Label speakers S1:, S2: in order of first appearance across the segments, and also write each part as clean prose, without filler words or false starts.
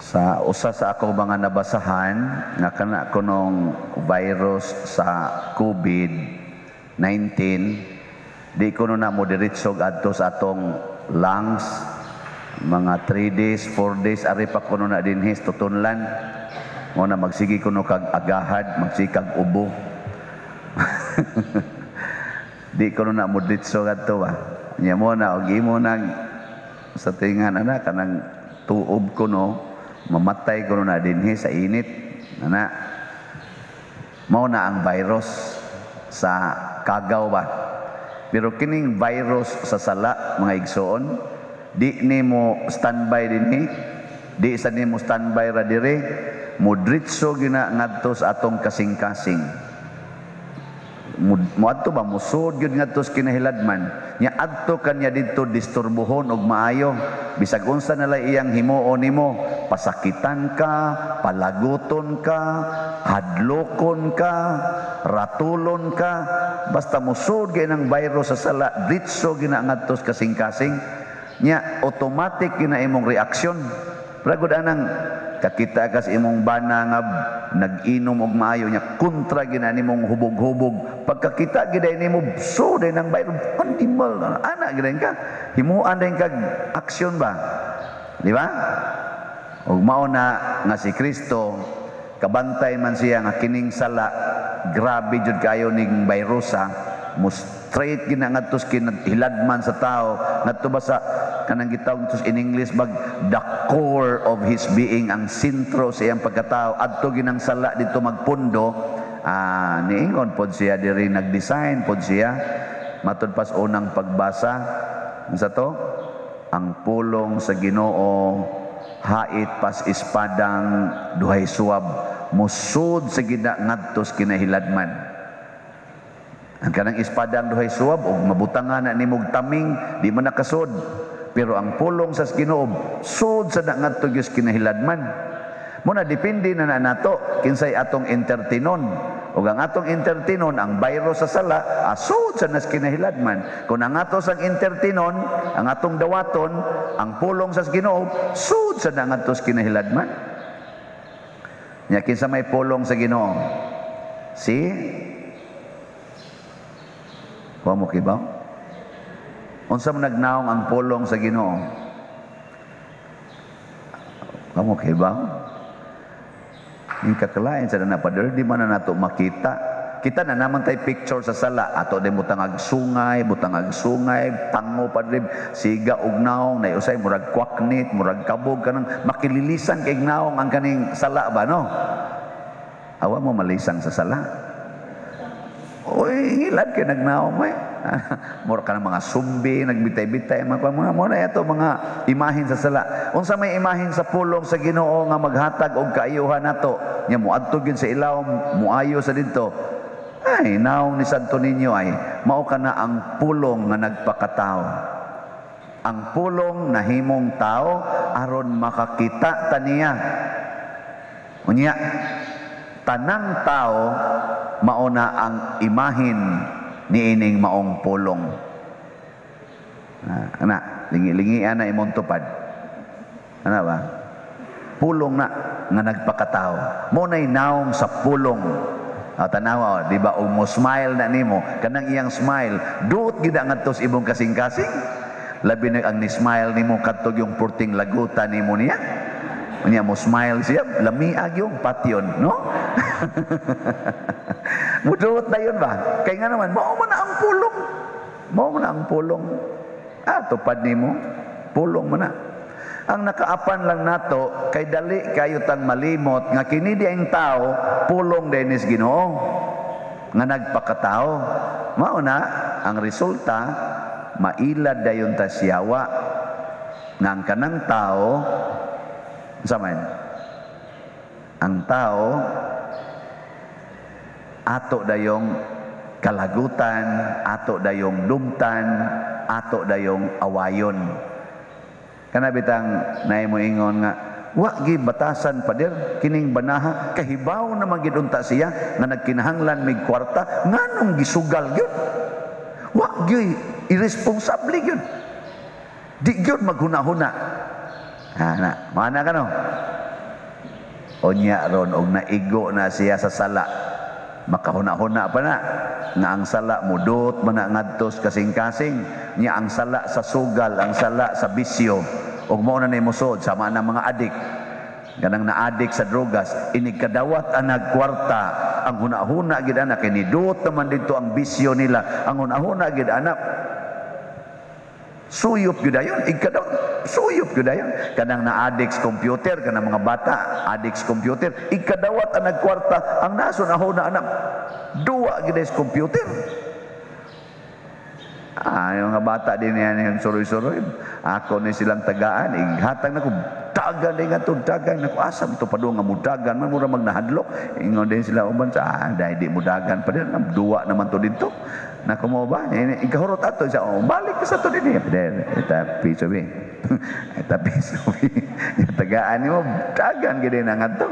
S1: Sa usa sa akong mga nabasahan nga kana kunong virus sa COVID-19, di kuno na mo diretso adto sa atong lungs. Mga 3 days, 4 days ari pa kuno na dinhi sa tutunlan. Mo na magsige kuno kag agahad, magsige kag ubo. Di kuno na mo diretso adto ba. Nya mo na og imo nag sa tingan ana kanang tuob kuno, mamatay kuno na dinhi sa init ana. Mao na ang virus sa kagaw ba. Pero kining virus sa sala, mga igsoon, di nimo standby dinhi, di sa nimo standby ra dire, mudritso gina ngadto sa atong kasing-kasing. Moadto ba, musod gyud ngadto sa kinahiladman nya. Adto kanya didto disturbuhon og maayo, bisag unsa na lang iyang himuon nimo, pasakitan ka, palaguton ka, hadlokon ka, ratulon ka, basta musod gyud ang virus sa sala, ditso gina ngadto sa kasing-kasing nya. Automatic gina imong reaksyon. Pragod anang kakita ka sa imong bana nga nag-inom og maayo nya, kontra gina nimong hubog-hubog. Pagkakita gid nimo, so din ang virus, animal ana gid ka, himuan din kag aksyon ba, di ba? Ug mao na nga si Kristo, kabantay man siya nga kining sala grabe jud kayo ning virusa, mo straight gina ngadto sa kinahiladman sa tao, ngadto ba sa kanang gitawag to in English bag the core of his being, ang sentro sa iyang pagkatao. Adto ginang sala dito magpundo. Niingon pod siya diri, nag-design pod siya matud pas unang pagbasa. Unsa to? Ang pulong sa Ginoo hait pas espadang duhay suwab, musud sa gina ngadto sa kinahiladman. Ang kanang espadang duhay suwab og mabutangan na nimog taming, di man nakasud. Pero ang pulong sa Ginoo sud sa na ngadto gyud sa kinahiladman. Muna depende na na nato kinsay atong entertainon. Ug ang atong entertainon ang virus sa sala, asud sa nas kinahiladman. Kung ang ato sang entertainon, ang atong dawaton, ang pulong sa Ginoo, sud sa na ngadto sa kinahiladman. Nya kinsa may pulong sa Ginoo? Si Wa mo kibaw? Unsa man nagnaong ang pulong sa Ginoo? Wa mo kibaw? Yung kakalain sa na pader, di man na nato makita. Kita na naman tay picture sa sala. Ato din butangag sungay, butangag sungay, tango padre, siga og naong, na usay murag kwaknit, murag kabog, kanang makililisan kay naong ang kaning sala ba, no? Awa mo malisang sa sala. Uy, ngilad kay nagnaong mo eh. Mura ka ng mga sumbi, nagbitay-bitay, mga mga na ito, mga imahin sa sala. Unsa may imahin sa pulong sa Ginoo nga maghatag og kaayuhan nato, nya moadto gyud sa ilawom, muayo sa didto. Ay, naong ni Santo Niño ay mao ka na ang pulong nga nagpakatao. Ang pulong nahimong tao aron makakita taniya. Unya, tanang tao mao na ang imahin niining maong pulong. Ah, ana, lingi-lingian na imong tupad. Ana ba? Pulong na nga nagpakatao. Mo na'y naong sa pulong. Ah, tanawa, di ba, og mo smile na nimo, kanang iyang smile, duot gid ngadto sa imong kasing-kasing. Labi na ang ni-smile nimo kadtog yung purting laguta nimo niya. Unya mo smile siya, lamiag yung patyon, no? Muduot na yun ba? Kaya nga naman, mao man na ang pulong. Mao man na ang pulong. Ah, tupad nimo, pulong mo na. Ang nakaapan lang nato, kay dali kayo tang malimot, nga kini di ang tao, pulong dinis Ginoo, nga nagpakatao. Mao na, ang resulta, mailad dayon ta siyawa, nga ang kanang tao, unsa man? Ang tao, ato dayong kalagutan, ato dayong dumtan, ato dayong awayon. Kana bitang naay mo ingon nga wa gi batasan, pader, kining banaha kahibaw na man gid unta siya nga nagkinahanglan mig kwarta, nganong gisugal gyud? Wa gyud irresponsable gyud, di gyud maghuna-huna ana, mana ka no? Unya ron og naigo na siya sa sala, makahuna-huna pa na nga ang sala mudot man na ngadto sa kasing-kasing niya, ang sala sa sugal, ang sala sa bisyo, ug mao na nay mosod sama na mga adik, kanang na-adik sa drogas. Inig kadawat ang nagkwarta, ang huna-huna gid ana kay nidot naman dito ang bisyo nila. Ang huna-huna gid ana, suyop gyud dayon. Igkadaw suyop gyud dayon. Kanang na-addict sa computer, kanang mga bata addict sa computer, igkadawat ang nagkwarta, ang naso na huna ana, duwa gyud sa computer. Ah, yung mga bata din yan, yung suroy-suroy. Ako ni silang tagaan, ighatag na ko, dagan din nga to, dagan na ko, asam to padung nga mudagan, man mura magnahadlok. Ingon din sila uban sa, dahil di mudagan pa din, duwa naman to dito. Nako mo ba? Ikahurot ato siya, oh, balik ka sa to din. Ita piso bi. Ita piso bi. Tagaan nimo, dagan gid na nga to.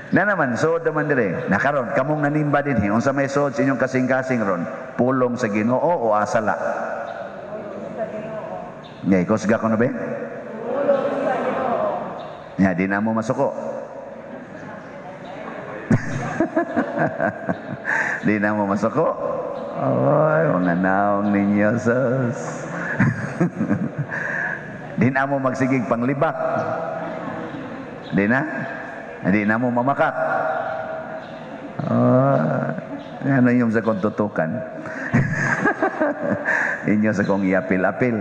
S1: Na naman, sood naman dire. Nakaron, kamong nanimba din, unsa may sood sa inyong kasing-kasing ron? Pulong sa Ginoo o asala? Nya, kusga ko na ba?
S2: Pulong sa Ginoo.
S1: Nya, di na mo masuko. Di na mo masuko. Oy, mga naong ninyo, sus. Di na mo magsigig panglibak. Di na? Hindi na mo mamakak. Oh, ano yung sa kong tutukan? Inyo sa kong iapil-apil.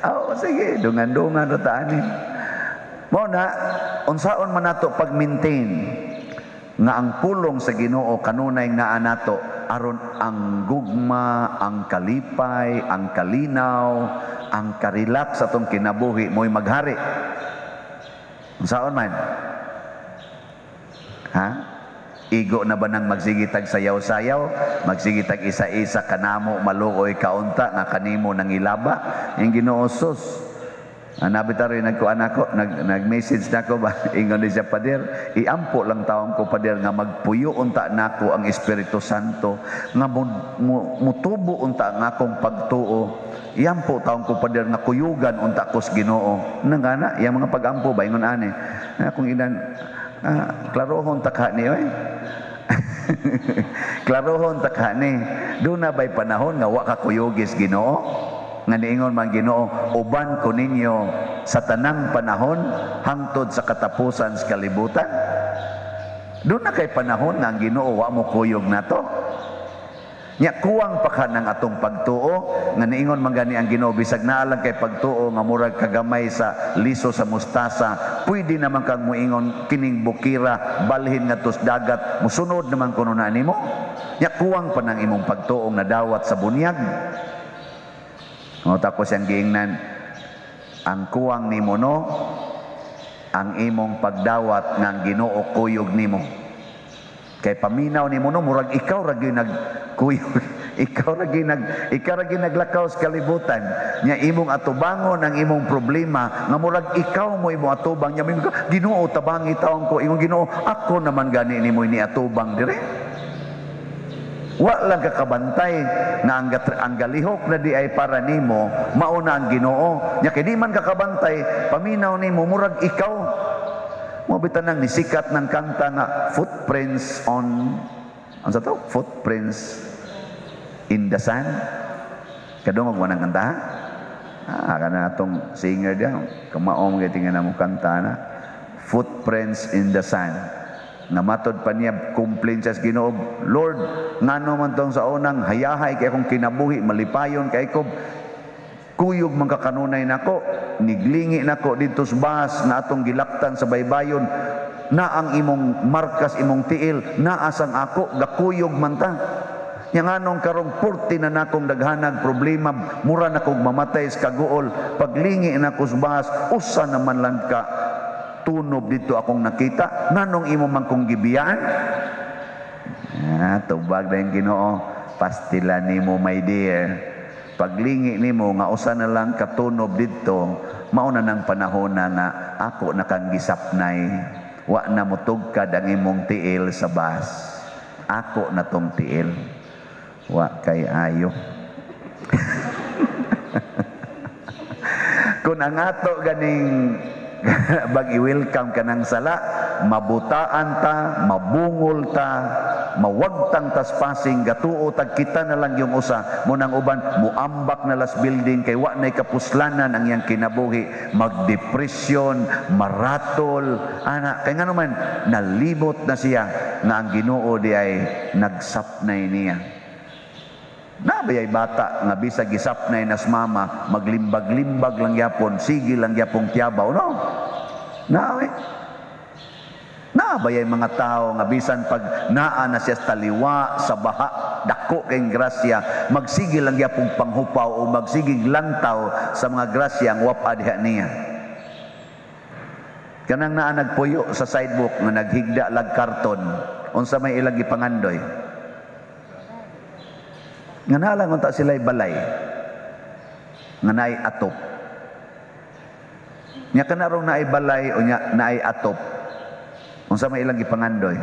S1: Oh, sige, dungan-dungan rataan eh. Mo na, unsaon man nato pag-maintain nga ang pulong sa Ginoo kanunay naa nato aron ang gugma, ang kalipay, ang kalinaw, ang karilak sa atong kinabuhi mo'y maghari. Unsaon man? Ha? Igo na ba nang magsigitag sayaw-sayaw, magsigitag isa-isa kanamo maluoy kaunta nga kanimo nang ilaba? Yung Ginoo sus. Anabi taro yung nagkuan ako, nag-message na ako ba? Ingon ni siya, "Pader, iampo lang taong ko, Pader, nga magpuyo unta nako ang Espiritu Santo, nga mutubo unta nga akong pagtuo. Iampo taong ko, Pader, nga kuyugan unta ko sa Ginoo." Nang ana, yang mga pag-ampo ba, ingon ani. Na akong inan, klarohon takha ni, oy. Klarohon takha ni. Doon na ba'y panahon nga wa ka kuyugis Ginoo? Nga niingon man Ginoo, "Uban ko ninyo sa tanang panahon hangtod sa katapusan sa kalibutan." Doon na kay panahon nga ang Ginoo wa mo kuyog nato. Nya kuwang pa ka ng atong pagtuo, nga niingon man gani ang Ginoo, bisag naa lang kay pagtuo nga murag kagamay sa liso sa mustasa, pwede naman kang muingon kining bukira balhin ngadto sa dagat, musunod naman kuno na nimo. Nya kuwang pa ng imong pagtuong nadawat sa bunyag. O tapos siyang giingnan, ang kuwang nimo no, ang imong pagdawat nga ang Ginoo kuyog nimo. Kay paminaw nimo no, murag ikaw ra gyud nagkuyog. Ikaw ra gyud naglakaw sa kalibutan. Nya imong atubangon ang imong problema nga murag ikaw mo imong atubang. Nya mingon ka, "Ginoo, tabangi taon ko." Imong Ginoo, "Ako naman gani nimo ini atubang dire." Wa lang kakabantay nga ang galihok na di ay para nimo, mauna ang Ginoo. Nya kay di man kakabantay, paminaw nimo murag ikaw. Mo bitan nang nisikat ng kanta nga Footprints on, ano sa to? Footprints in the Sand. Kadungog mo ng kanta? Kana atong singer diyan, kamaom kay tingnan mo kanta na. Footprints in the Sand. Nga matod pa niya, complain siya sa Ginoo, "Lord, ngano man tong sa unang hayahay kay akong kinabuhi, malipayon kay ko, kuyog man kakanunay nako, niglingi nako didto sa bus nga atong gilaktan sa baybayon, na ang imong markas imong tiil, naa sang ako, gakuyog man ta. Nya nganong karong purti na nakong daghanag problema, mura na kong mamatay sa kaguol, paglingi nako sa bus, usa naman lang ka tunob dito akong nakita, nganong imo man kong gibiyaan?" Tubag na yung Ginoo, "Pastila nimo, my dear. Paglingi nimo nga usa na lang katunob didto, mauna nang panahon na nga ako na kang gisapnay. Wa na motugkad ang imong tiil sa bus. Ako na tong tiil. Wa kay ayo." Kung ang ato ganing Bag i-welcome ka ng sala, mabutaan ta, mabungol ta, mawagtang tas pasing, gatuo tag kita na lang yung usa mo nang uban muambak na las building kay wa nay kapuslanan ang iyang kinabuhi, magdepresyon, maratol ana, kay ngano man nalibot na siya nga ang Ginoo di ay nagsapnay niya. Nabayay bata nga bisag gisapnay nas mama, maglimbag-limbag lang yapon, sige lang yapong tiyabaw, no? Nawe. Nabayay mga tao nga bisan pag naa na siya sa taliwa sa baha, dako kay grasya, magsige lang yapong panghupaw o magsigig lantaw sa mga grasya ang wapa diha niya. Kanang naa nagpuyo sa sidewalk nga naghigda lag karton, unsa may ilang gipangandoy? Nga nalang unta sila'y balay nga naay atop. Nya kanarong naay balay o nya naay atop, unsa may ilang gipangandoy?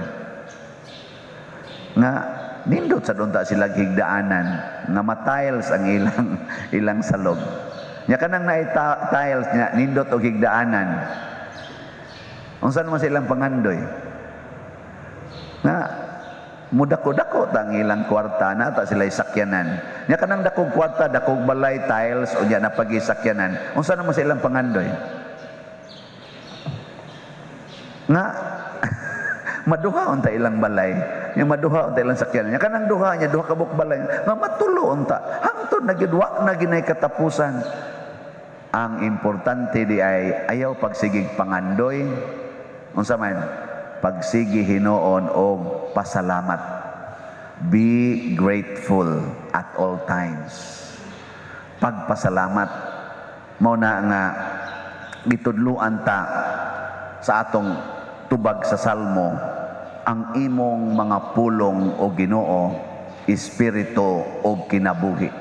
S1: Nga nindot sa unta sila higdaanan nga ma-tiles ang ilang ilang salog. Nya kanang naay tiles nya nindot og higdaanan, unsa naman sa ilang pangandoy? Nga mudako-dako ta ang ilang kwarta na ta sila sakyanan. Nya kanang dakong kwarta, dakong balay, tiles o nya napagisakyanan, unsa naman sa ilang pangandoy? Nga maduha unta ilang balay, nya maduha unta ilang sakyanan. Nya kanang duha nya duha ka buok balay, nga matulo unta hangtod na gyud wa na ginay katapusan. Ang importante di ay ayaw pagsigig pangandoy, unsa man pagsigi hinuon og pasalamat. Be grateful at all times. Pagpasalamat mao na nga gitudluan ta sa atong tubag sa Salmo, ang imong mga pulong o Ginoo, espiritu o kinabuhi.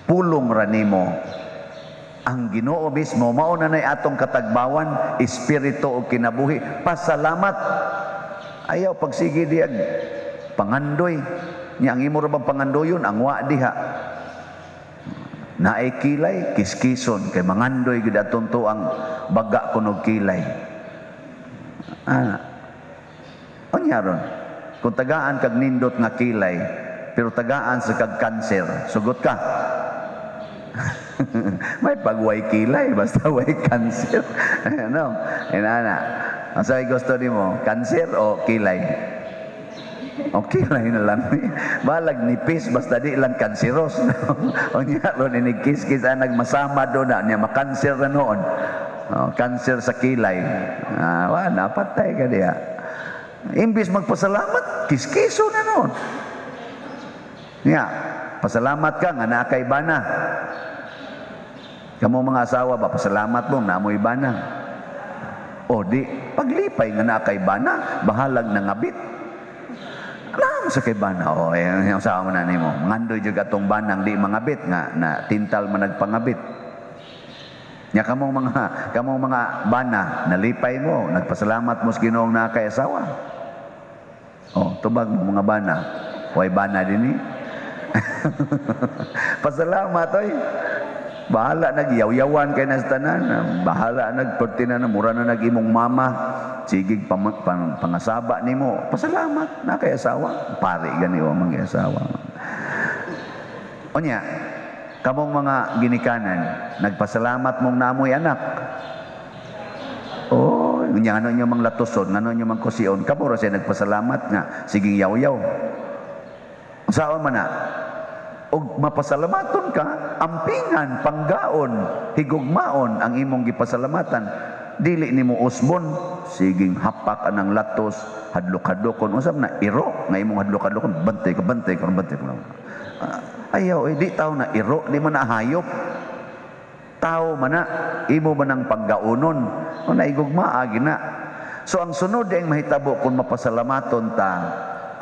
S1: Pulong ra nimo ang Ginoo mismo, mao na nay atong katagbawan, espiritu o kinabuhi. Pasalamat. Ayaw pagsige diag pangandoy. Nya ang imo ra bang pangandoyon ang wa diha. Naay kilay kiskison kay mangandoy gid atong tuang baga kunog kilay. Ah. Unya ron, kung tagaan kag nindot nga kilay pero tagaan sa kag kanser, sugot ka. May pagway kilay basta way kanser. Ano? Inana. Ang sabi gusto nimo, kanser o kilay? O kilay na lang. Balag nipis basta di lang kanseros. Unya ron inig kiskis ang nagmasama do na niya makanser na noon. O, kanser sa kilay. Ah, wala, patay ka diha. Imbis magpasalamat, kiskiso na noon. Niya, pasalamat ka nga naa kay bana. Kamo mga asawa ba, pasalamat mo, naamoy bana. O di, paglipay nga naa kay bana, bahalag nangabit. Alam sa kay bana, o, eh, ang asawa mo na nimo. Mangandoy jud atong banang di mangabit nga na tintal man nagpangabit. Nya kamong mga bana, nalipay mo, nagpasalamat mo sa Ginoong naa kay asawa. O, tubag mo mga bana. Way bana dinhi. Pasalamat oy. Bahala nagyaw-yawan kay nas tanan, bahala nagperti na mura na nag-imong mama, sigig pangasaba nimo. Pasalamat na kay asawa. Pari gani wa man asawa. Unya, kamong mga ginikanan, nagpasalamat mong naamoy anak. Oh, unya ano nyo mang latuson, ano nyo mang kusion, kamo ra siya nagpasalamat nga siging yaw-yaw. Saon man na? Og mapasalamaton ka, ampingan, panggaon, higugmaon ang imong gipasalamatan. Dili nimo usbon, siging hapak anang latos, hadlok-hadlokon. Unsa man na iro nga imong hadlok-hadlokon, bantay ka, bantay ka, bantay ka. Ayaw, eh, di tao na iro, di man na hayop. Tao man na, imo man ang paggaonon. O naigugma, agi na. So ang sunod ang mahitabo kung mapasalamaton ta,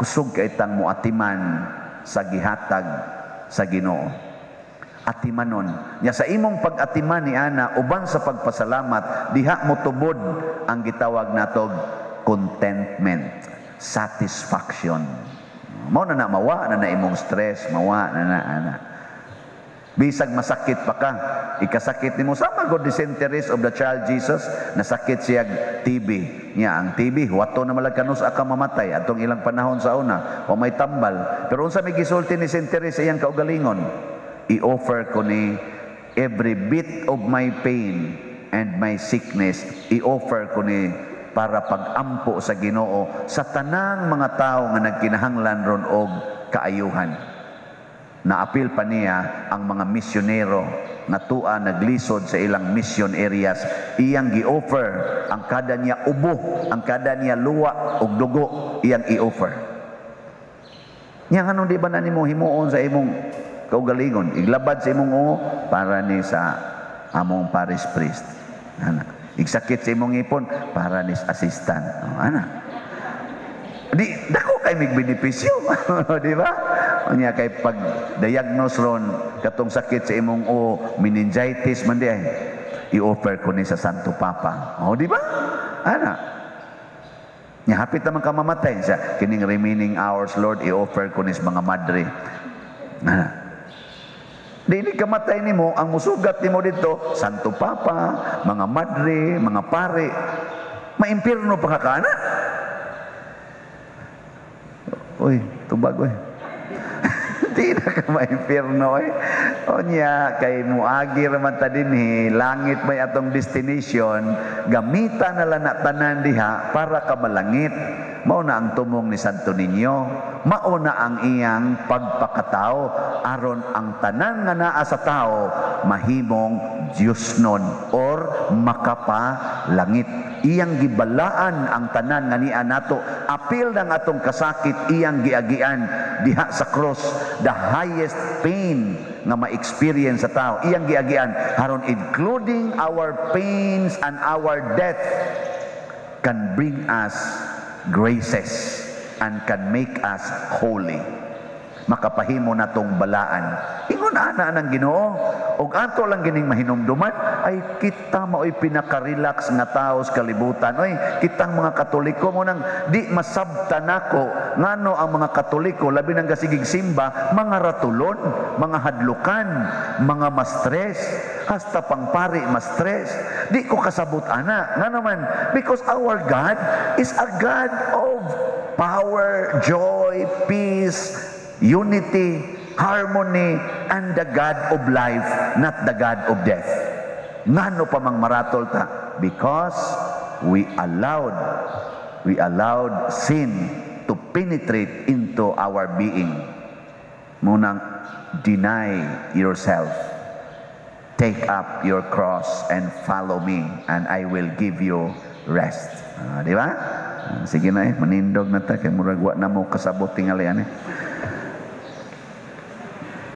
S1: kusog kay tang moatiman sa gihatag sa Ginoo. Atimanon. Nya sa imong pag-atiman ni ana uban sa pagpasalamat, diha mo tubod ang gitawag natog contentment, satisfaction. Mao na na mawa na na imong stress, mawa na na ana. Bisag masakit pa ka, ikasakit nimo sama god the Saint Therese of the Child Jesus, nasakit siya TB. Nya ang TB, wato na malag kanus ka mamatay atong ilang panahon sa una, wa may tambal. Pero unsa may gisulti ni Saint Therese sa iyang kaugalingon? "I-offer ko ni every bit of my pain and my sickness, i-offer ko ni para pagampo sa Ginoo sa tanang mga tao nga nagkinahanglan ron og kaayuhan." Naapil pa niya ang mga misyonero nga tua naglisod sa ilang mission areas. Iyang gi-offer ang kada niya ubo, ang kada niya luwa ug dugo, iyang i-offer. Nya nganong di ba na nimo himuon sa imong kaugalingon? Iglabad sa imong uo, "Para ni sa among parish priest." Ana. Igsakit sa imong ngipon, "Para ni sa assistant." Oh, ana. Di dako kay mig benepisyo, di ba? Unya kay pag diagnose ron katong sakit sa imong o meningitis man di ay, "I-offer ko ni sa Santo Papa." Oh, di ba? Ana. Nya hapit naman ka mamatay sa kining remaining hours, "Lord, i-offer ko ni sa mga madre." Ana. Dili ka matay nimo, ang musugat nimo dito, Santo Papa, mga madre, mga pare, maimpirno pa ka kana. Uy, tubag oy. Di na ka maimpirno eh. Unya, kay muagi raman ta dinhi, langit may atong destination, gamita na lang na tanan diha para ka malangit. Mao na ang tumong ni Santo Niño. Mao na ang iyang pagpakatao aron ang tanan nga naa sa tao mahimong Diyosnon or makapalangit. Iyang gibalaan ang tanan nga niya nato. Apil ng atong kasakit, iyang giagian diha sa cross, the highest pain nga ma-experience sa tao. Iyang giagian aron including our pains and our death can bring us graces and can make us holy. Makapahimo natong balaan. Ingon ana ng Ginoo, ug ato lang gining mahinumduman ay kita mao'y pinaka-relax nga tao sa kalibutan. Oy, kitang mga Katoliko mo nang di masabta nako ngano ang mga Katoliko, labi nang gasigig simba, mga ratulon, mga hadlukan, mga ma-stress, hasta pang pari ma-stress. Di ko kasabot ana. Ngano man? Because our God is a God of power, joy, peace, unity, harmony, and the God of life, not the God of death. Ngano pa mang maratol ta? Because we allowed sin to penetrate into our being. Munang deny yourself. Take up your cross and follow me and I will give you rest. Ah, di ba? Ah, sige na eh, manindog na ta kay murag wa na mo kasabot tingali ani.